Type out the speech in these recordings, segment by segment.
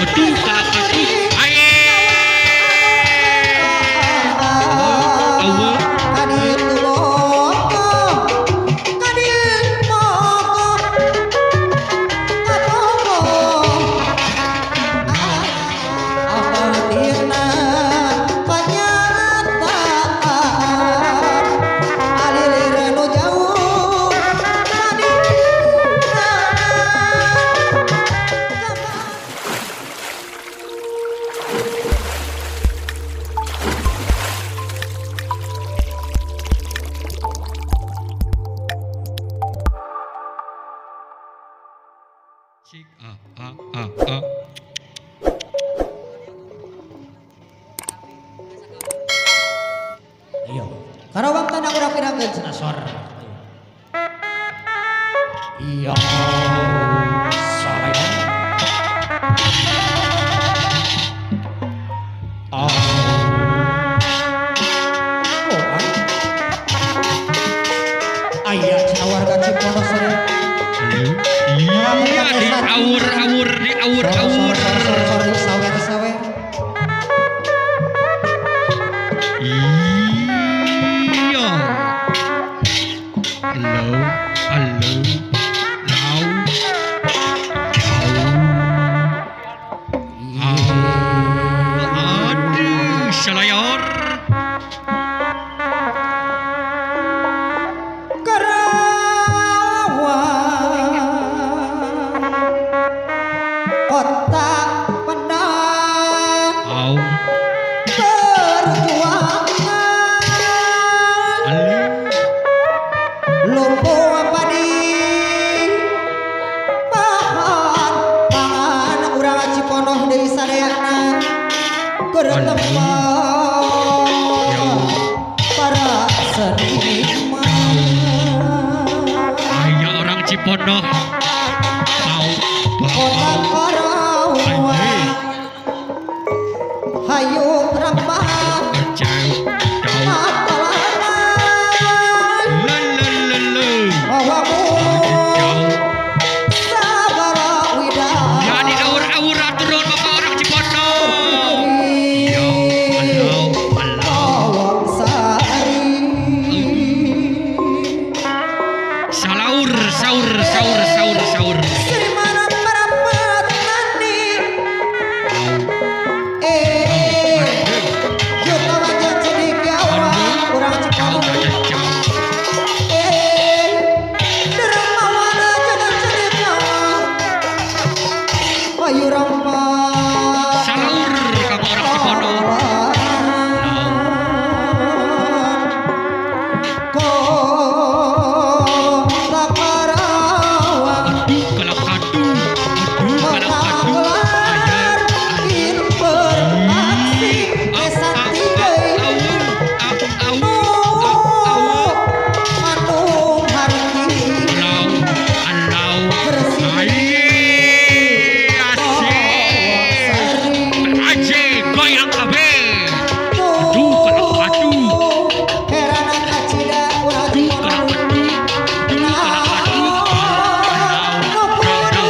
Aduh kalak aduh. Aye. Awu. Ayo, Karawang tanah urang pirangkeun cenah sor. Iya. Salayan. Oh. Aya cenah warga Cipono sore. Iya, di awur-awur, di awur-awur. Sore sawer sawer. Iya. Halo, halo, lau, au, aduh, salayor. Karawang kota penang Au, perjuangan halo, lumpuh padi bahan pangan urang Ciponoh deui sadayana keur tempat para seniman. Aya orang Cipono. Au, Kota au, Karawang hayu rempah jauh, jauh, matalaman la la la la, bawamu jauh. sagala wida Ya di awur-awur turun bapak orang Cipono. Yo, halo, halo. Lawang Sari Salaur, saur, saur, saur, saur. Sri mana para petani Au, eh juta wajah cendekiawan urang jauh, Cipono jauh. eh dermawana jangan cendekiawan payu rempah Salaur kamu orang Cipono. Kota Karawang Aduh, kalau aduh, aduh, kalau aduh. Menggelar beraksi esanti deui Au, au, au, au. Manung harti Alau, alau. Bersih. Aye, asik. Sari Aje, goyang kabeh. Aduh, kalau aduh. Herana kacida urang Aduh, kalau aduh. Aduh, kalau aduh. Alau, au, au, au.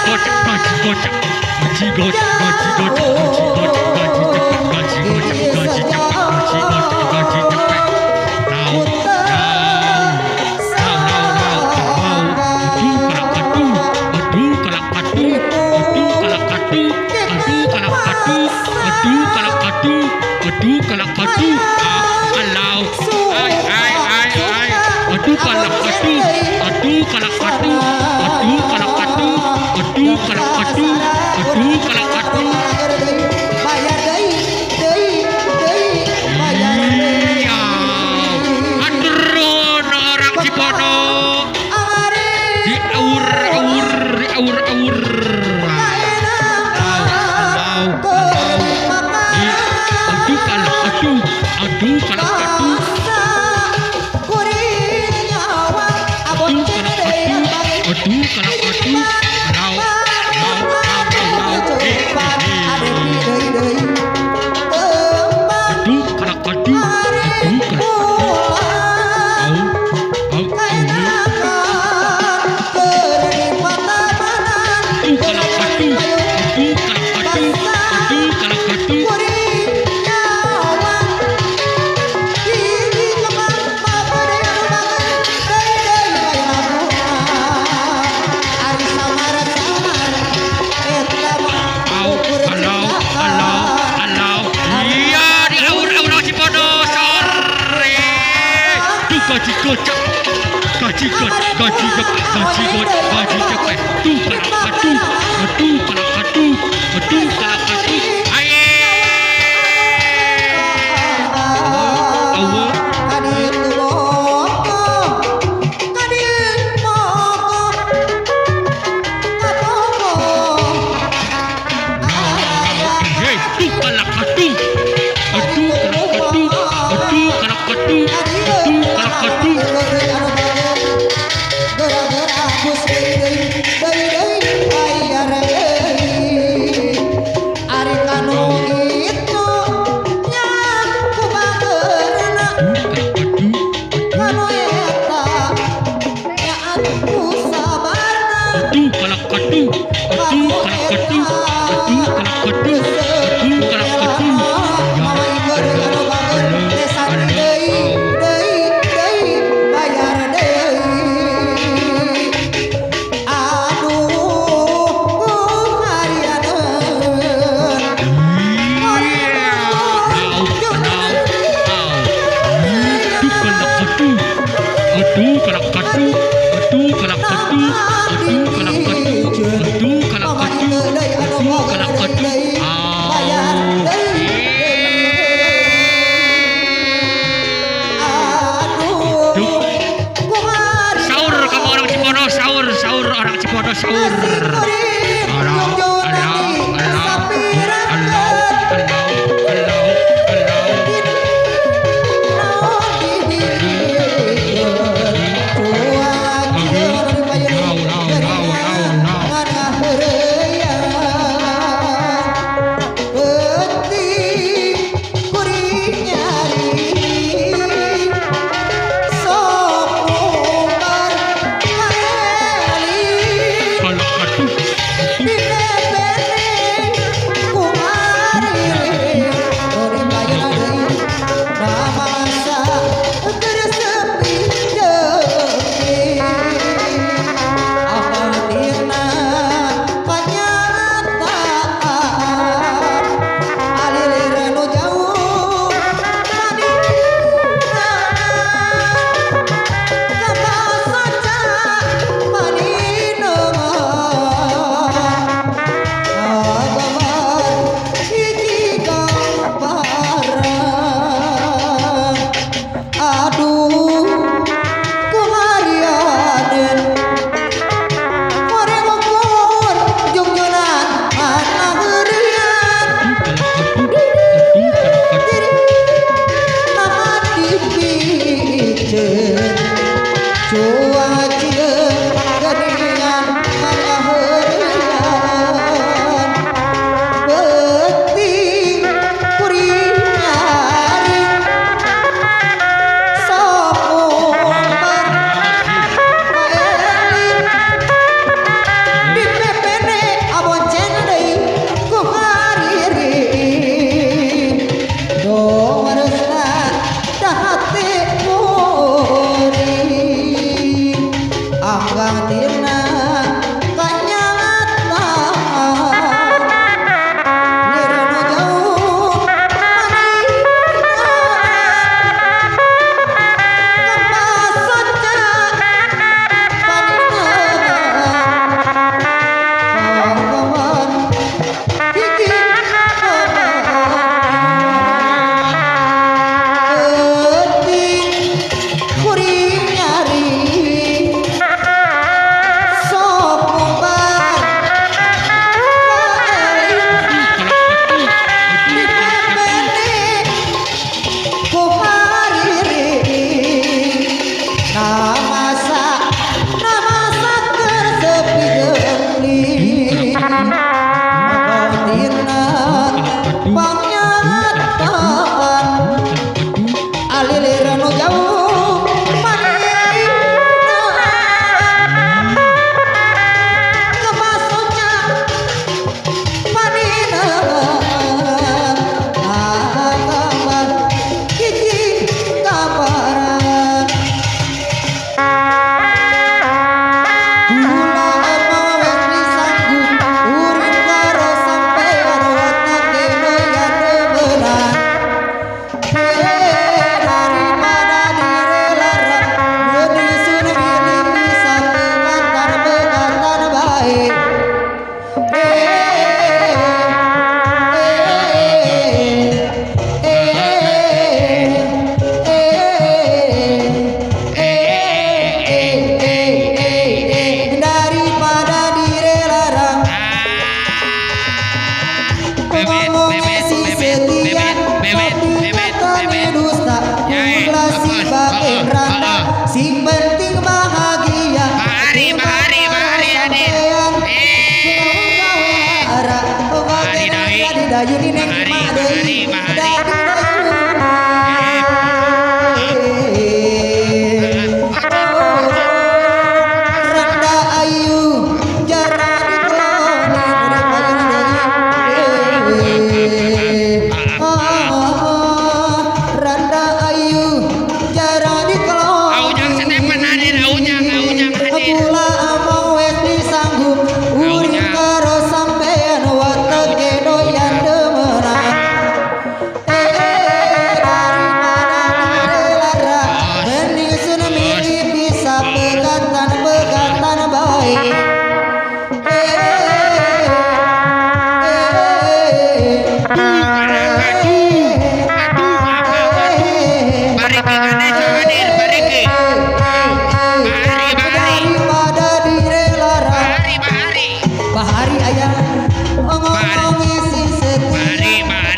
Gocek, gocek, gocek. Gaji gocek, gaji gocek, gaji gocek, gaji cepet, gaji gocek, gaji cepet, gaji gocek, gaji cepet. Lau, lau, lau, lau, lau, lau. Aduh, kalau aduh, aduh, kalau aduh, aduh, kalau aduh, aduh, kalau aduh, aduh, kalau aduh, aduh, kalau aduh, ah, alau, ai, ai, ai, ai, aduh, kalau aduh, aduh, kalau aduh, aduh, kalau aduh, aduh, kalau aduh, aduh, kalau aduh. Bayar deui deui deui bayar deui Iya, aturun orang Cipono Amari di awur awur di awur awur. Alau, alau, di aduh kalau aduh, aduh kalau aduh, aduh kalau aduh, aduh kalau aduh, alau, alau, alau, alau, eh, eh, eh. Aduh kalau aduh, aduh kalau aduh, au, au, au. Aduh Gaji gocek. Gaji gocek, gaji gocek, gaji gocek, gaji gocek. Aduh, aduh, aduh, aduh, aduh, aduh. Aye. Allah. Hey, aduh, kalak, aduh. Aduh, kalak, aduh. Aduh, kalak, aduh. Aduh, kalak, aduh. Aduh, kalak, aduh. Aduh, kalak, aduh. Aduh, kalak, aduh. Aduh, kalak, aduh. Aduh, kalak, aduh. Ya, Allah, Allah, Allah. Sahur kamu orang Cipono, sahur, sahur orang Cipono, sahur. Alah, alah, alah, alah, alah, alah, alah. Kalak aduh, Aduh, kuharianeun Koreng ukur jungjunan mana heureuyan aduh, kalak aduh, aduh, kalak aduh. Diri naha dipiceun cuacieun geuningan mana heureuyan Peuting kuring nyaring sok ngumbar kaeling di pepene abonceng deui ku hariri do waresna dahate muring anggang tina kanyataan liranu jauh manina kemasoca paningan kawan hiji Peuting kuring nyari sok ngumbar kaeling di pepene ku hariri namasa namasa keur sepi geuli Makatina pangnyataan alilir nu jauh manina kemasoca panina kabar hiji kabaran Gula emang wes disanggup. Ngomongi sing setia. Mari, mari.